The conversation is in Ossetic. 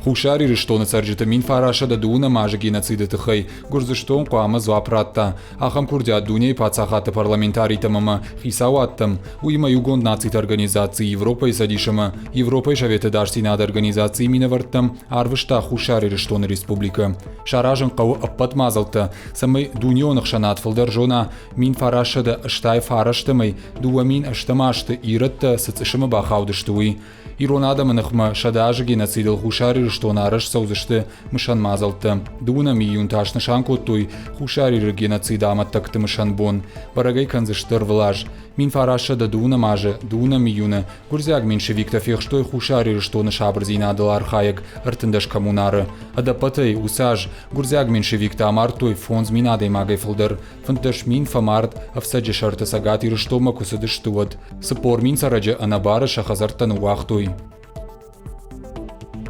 Хуссар Ирыстоны цӕрджыты 1920 азы геноциды тыххӕй Гуырдзыстон хъуамӕ дзуапп радта. Ахӕм куырдиат дунейы паддзахадты парламентаритӕм ӕмӕ хицауадтӕм, уыимӕ Иугонд Нациты Организаци Европӕйы Цӕдис ӕмӕ Европӕйы Советы ӕдасдзинады организацийы минӕвӕрттӕм арвыста Хуссар Ирыстоны Республикӕ. Саразын хъӕуы ӕппӕт мадзӕлттӕ, цӕмӕй дунеон ӕхсӕнад фылдӕр зона 1969-ӕй 2008 азты ирӕттӕ цы цъысымы бахаудысты, уый. Ирон адӕмы ныхмӕ 100 азы геноцидыл Хуссар Ирыстоны арӕзт цӕудзысты мысӕн мадзӕлттӕ. Дыууынӕм июнь та снысан кодтой Хуссар Иры геноциды амӕттӕгты мысӕн бон. Бӕрӕг ӕй кӕндзысты ӕрвылаз. 1920 азы дыууынӕм июны гуырдзиаг меньшевиктӕ фехстой Хуссар Ирыстоны сабырдзинадыл архайӕг 13 коммунары. Ӕдӕппӕтӕй уыцы аз гуырдзиаг меньшевиктӕ амардтой 5000 адӕймагӕй фылдӕр. 15 000 фӕмард ӕфцӕджы сӕрты Цӕгат Ирыстонмӕ куы цыдысты, уӕд. 40 000 цӕрӕджы ӕнӕбары сӕ хӕдзӕрттӕ ныууагътой.